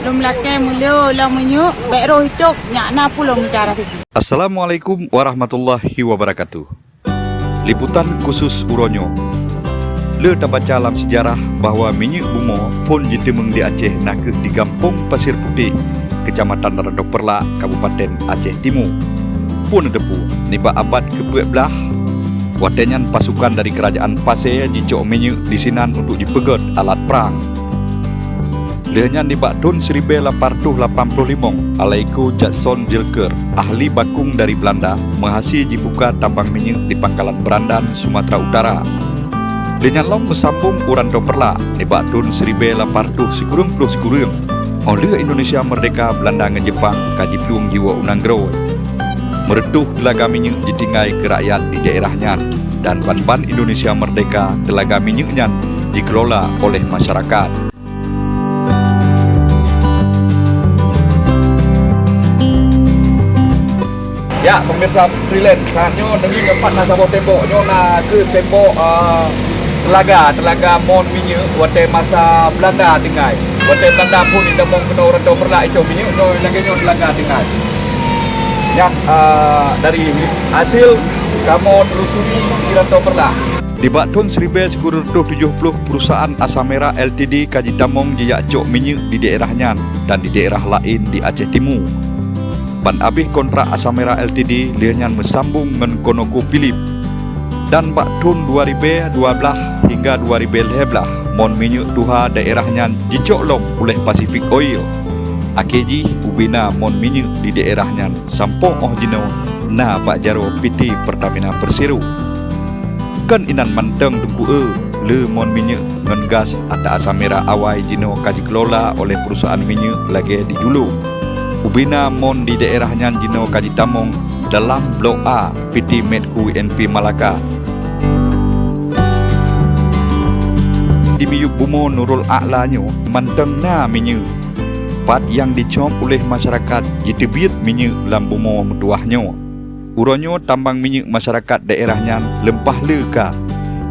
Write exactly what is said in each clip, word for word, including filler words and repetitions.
Lôn lakée meulhô lom minyeuk, bék roh itôb, nyak na pulom mita raseuki. Assalamualaikum warahmatullahi wabarakatuh. Liputan khusus uroe nyoe. Le tabaca lam sejarah bahwa minyeuk bumoe phon jiteumeung di Aceh nakeuh di Gampông Pasir Putih, Kecamatan Rantau Peureulak, Kabupaten Aceh Timu. Phon neuteupeue, nibak abad keupeuet blah, watée nyan pasukan dari Kerajaan Pasé jicok minyeuk disinan untuk jipeugét alat prang. Lheueh nyan nibak thon siribée lapan reutôh lapan ploh limong, Alaiko Judson Jelker, ahli bakong dari Beulanda, meuhase jibuka tambang minyeuk di Pangkalan Brandan, Sumatera Utara. Lheueh nyan lom meusambong u Rantau Peureulak nibak thon siribée lapan reutôh sikureueng ploh sikureueng. Óh lheueh Indonesia meurdehka, Beulanda ngon Jeupang ka jiplueng jiwoe u nanggroe. Meureutôh teulaga minyeuk jitinggai keu rakyat di daerah nyan, dan ban-ban Indonesia meurdehka teulaga minyeuk nyan jikeulola oleh masyarakat. Ya, pemirsa Freelance, saat nyoe neubi nyoe pat na saboh tembok. Nyoe na keuh tembok, ah, teulaga, teulaga mon minyeuk watée masa Beulanda tinggai. Watée Beulanda phon jitamong keunoe Rantau Peureulak icok minyeuk, nyoe lagée nyoe teulaga tinggai. Nyan, ah, dari hasil kamoe telusuri di Rantau Peureulak. Nibak thon siribée sikureueng reutôh tujoh ploh, perusahaan Asamera L T D ka jitamong jijak cok minyeuk di daerah nyan dan di daerah laén di Aceh Timu. Ban abéh kontrak Asamera L T D, lheueh nyan meusambong ngon Conoco Phillips. Dan bak thon dua ribée dua blaih hingga dua ribée lhée blaih, mon minyeuk tuha daerah nyan jicok lom uleh Pacific Oil. Akhé jih ubena mon minyeuk di daerah nyan sampoe óh jinoe na bak jaroe P T Pertamina Persero. Kon inan mantong teungku eu, le mon minyeuk ngon gas ata Asamera awai jinoe ka jikeulola oleh perusahaan minyeuk lagée di Julo. Ubena mon di daerah nyan jinoe ka jitamong dalam Blok A P T Medco N P Malaka. Di miyueb bumoe Nurul A'la nyoe mantong na minyeuk. Pat nyang jicok uleh masyarakat jiteubiet minyeuk lam bumoe meutuwah nyoe. Uroe nyoe tambang minyeuk masyarakat daerah nyan leumpah le ka,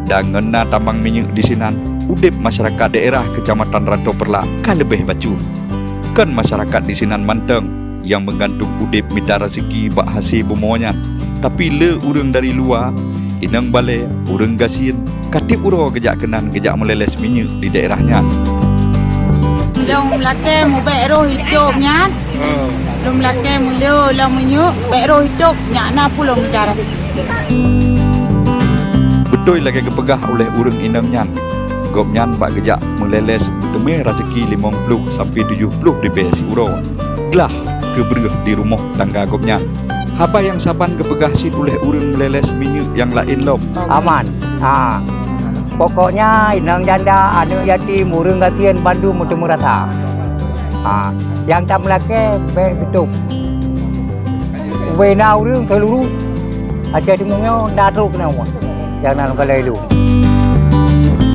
dan ngon na tambang minyeuk disinan, udeb masyarakat daerah Kecamatan Rantau Peureulak ka leubeh bacut. Kon masyarakat disinan mantong nyang meugantung udeb mita raseuki bak hase bumoe nyan, tapi le ureuëng dari luwa, inong balée, ureuëng gasien, ka tieb uroe geujak keunan geujak meulelés minyeuk di daerah nyan. Lôn lakée meubék roh itôb nyan. Lôn lakée meulhô lom minyeuk, bék roh itôb, nyak na pulom mita raseuki. Beutôi lagée geupeugah uleh ureuëng inong nyan, gobnyan bak geujak meulelés meuteumé raseuki limong ploh sampoe tujoh ploh ribée siuroe. Glah keu breueh di rumoh tangga gobnyan. Haba nyang saban geupeugah cit uleh ureuëng meulelés minyeuk nyang laén lom. Aman. Ha. Pokoknya inong janda, aneuëk yatim, ureuëng gasien bandum meuteumé rasa. Ha. Nyang tameulakée bék beutôb. Ubena ureuëng seuluruh Aceh Timu nyoe na trok nyoe. Nyang na lôn kalon lôn.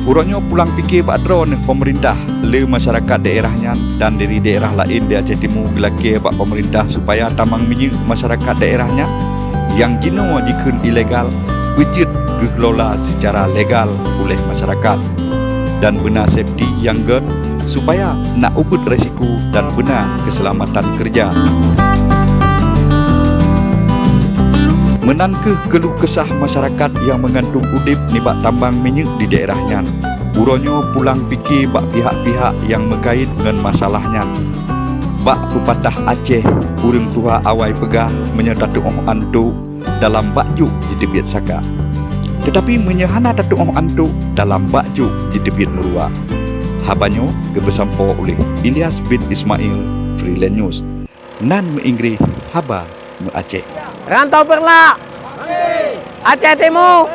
Uroe nyoe pulang pike bak droeneuh peumeurintah le masyarakat daerah nyan dan dari daerah laén di Aceh Timu geulakée bak peumeurintah supaya tamang minyeuk masyarakat daerah nyan nyang jinoe jikheun ilegal beujeuet geukeulola seucara legal uleh masyarakat dan beuna safety nyang gét supaya na ubeuet resiko dan beuna keuseulamatan keureuja. Meunan kheueh keuluh keusah masyarakat nyang meugantung udeb nibak tambang minyeuk di daerah nyan. Uroe nyoe pulang pike bak pihak-pihak nyang meukait ngon masalah nyan. Bak peupatah Aceh, ureuëng tuha awai peugah, meunyoe tatuoh antuk, dalam bak juk jiteubiet saka. Teutapi meunyoe hana tatuoh antuk, dalam bak juk jiteubiet meuruwa. Haba nyoe geupeusampoe uleh Ilyas bin Ismail, Freelance News. Nan meu-Inggris haba meu-Aceh. Rantau Peureulak! Aceh Timu!